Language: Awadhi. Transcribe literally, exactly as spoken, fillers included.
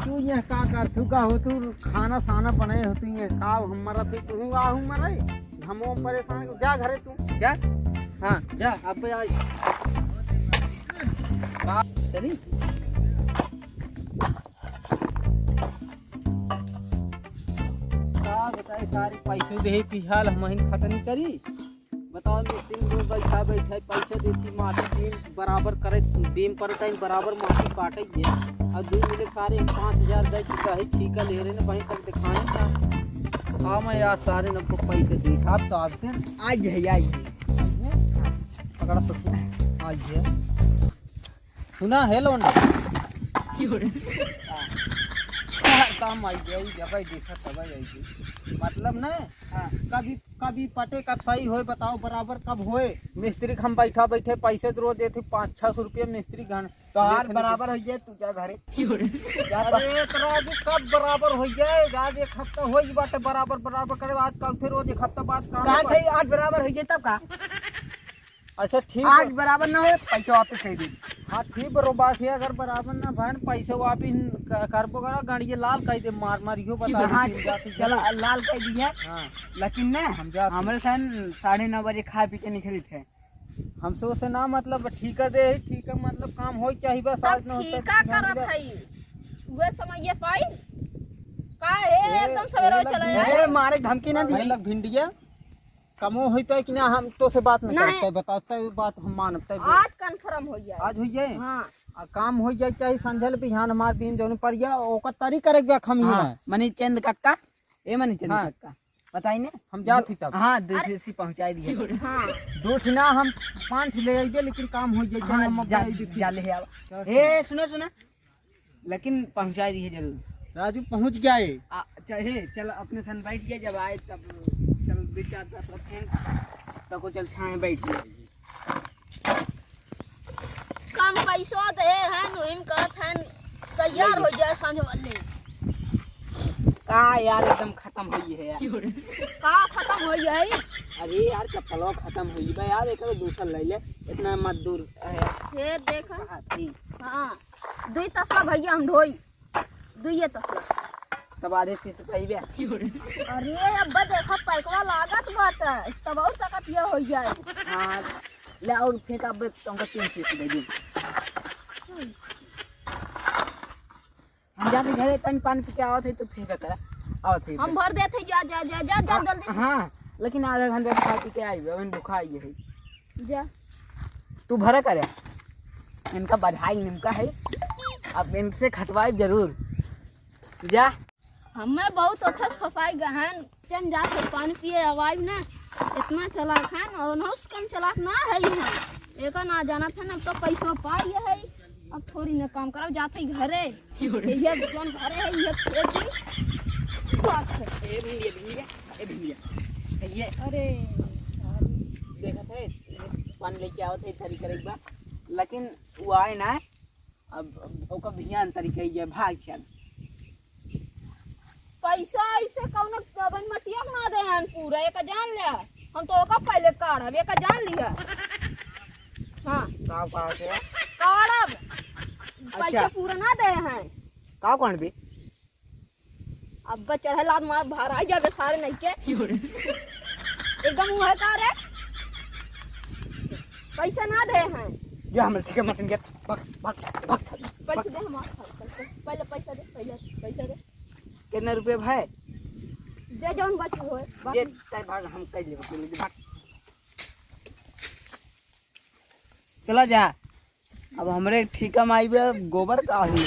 तू ये का करथू का हो, तू खाना साना बनाए हो, तू ये का हम मरत है, तू आहू मरे, हम परेशान हो। जा घरे तू। जा, हाँ, जा, अब आई। का चली? का बताई, सारे पैसे देहे पिहाल हम हिन खतनी करी। बताओ, मिस्त्री लोग बैठा बैठा पैसे देती, माटी बीम बराबर करे, बीम पर टाइम बराबर माटी काटे ये। और दू मिले सारे हम पाँच हजार दे चुका है, ठीका ले रहे ना, वहीं तक दिखाने का। हाँ, मैं यार सारे न हमको पैसे दे, आप तो आते हैं। आज है, आज है। पकड़ा तो सुन, आज है। सुना है लौंडा? काम आई गया, उ जब आई देखा तब आई गई। मतलब ना, हाँ। कभी, कभी पटे कब सही होए, बताओ, बराबर कब होए? मिस्त्री के हम बैठा बैठे पैसे तो रोज देते, पाँच छः सौ रुपये मिस्त्री घन तो आज देते बराबर नहीं। हो जाए, तू जा घरे। जा अरे, तो राजू, कब बराबर हो जाए? आज एक हफ्ता हो ही बाटे बराबर, बराबर करे, आज कल थे रोज एक हफ्ता बाद काम का पर। थे, आज बराबर हो जाए तब का? अच्छा, ठीक आज बा। बराबर ना होए, पैसा वापस कर दे। हाँ, ठीक बा, रो बात है, अगर बराबर ना भैन, पैसा वापस क-, करबो करा, गाड़िए लाल कर दे, मार मार, यो बता दे, हाँ, तीन हजार से चला, ज्यादा। लाल कर दी है। हाँ। लेकिन ना, हम जात हमरे सन साढ़े नौ बजे खा पी के निकली थे। हमसे उसे ना मतलब, ठीका दे, ठीका मतलब काम होई चाहिए बस, सब आज ना होता ठीका तो करत है। उहे समय ये पाई का है, ए, एकदम सवेरे ए, चला लग जाए। अरे, मारे धमकी ना दी। भाई, लग भिंडिया। कमो होई पाए कि ना, हम तो से बात नहीं नहीं। करते, बताते बात हम मानते। आज confirm हो जाए। आज हो जाए? हाँ। आ काम हो जाए, चाहे संझल बिहान हमार दिन जौन पर गया, ओकर तरी करे गया हम ही हाँ, ना। मनी चंद कक्का, ए मनी चंद हाँ। कक्का, बताई ने? हम जात ही तब। हाँ, दो अरे। ठे सी पहुँचाई दिए। हाँ। दो ठे ना, हम पाँच ठे ले आइए, लेकिन काम हो जाए, हाँ, हम जा, अपना जा ले आवा। चलो, ए, ठीक। सुनो, सुनो। लेकिन पहुँचाई दिए जरूर। राजू पहुँच गया है। आ, चल, हे, चल अपने सन बैठ गया, जब आए तब चल दो चार दस रखें, तब को चल छाए बैठ गया। कम पैसो दे हैं, नोहिम कहत हैं, तैयार हो जाए सांझ वाले। का यार, एकदम खत्म होई है यार। का खत्म होई है? अरे यार, चप्पलो खत्म होई बा यार, एक दूसर ले ले, इतना मजदूर है। ये देख। कहा थी? हाँ। दुई तसला भैया हम ढोई, दुइये तसला। तब आधे से तो कही बे। अरे अब्बा देखा पैकवा लागत बाटे, तब और ताकत ये हो जाए। हाँ, ले और फेंक अब्बे तुमका तीन पीस दे दे। हम जाते घरे तनी पानी पी के आवत है तो फेंक करा। आवत है हम भर देते, जा, जा, जा, जा, जा, हाँ, जल्दी से। हाँ, लेकिन आधा घंटा खा पी के आई, अबे भूखा आई है। जा। तू भरा करे, इनका बधाई निमका है, अब इनसे खटवाई जरूर। जा। हमें बहुत अच्छा फंसाई गहन, चल जा से पानी पिए आवाज ना, इतना चालाक है ना, और ना उसका हम चालाक ना है ही हम। एका ना जाना था ना, अब तो पैसा पाई है, अब थोड़ी ना काम करब, जाते ही घरे। ये जौन घरे है, ये फेंक दी। बात है। ए भिंडिया, भिंडिया, ए भिंडिया, ये अरे, sorry। देखत है, पानी लेके आवत है, तरी करे एक बार, लेकिन वो आए ना, अब, अब ओकर भियान तरी कही जाए, भाग चल। पैसा ऐसे कौनो कवन मटिया के ना दे हन पूरा, एक जान ले, हम तो ओकर पहले काढ़ब, एक जान लिया। हाँ। का बात है? काढ़ब। अच्छा। पैसा पूरा ना दे हैं। का कौन भी? अब चढ़े लात मार बाहर आ जाबे सारे नहीं के। एकदम मुँह है का रे? पैसा ना दे हैं। जा हमरे ठीक है मशीन के। भाग, भाग, भाग। पैसा दे हमार, पहले पैसा दे, पहले पैसा दे। कितना रुपये भाई? दे जौन बची होए, बाकी जे तय भाग हम कर लेबे, कर लेबे, भाग। चला जा। अब हमरे ठीका में आइबे गोबर का हुई।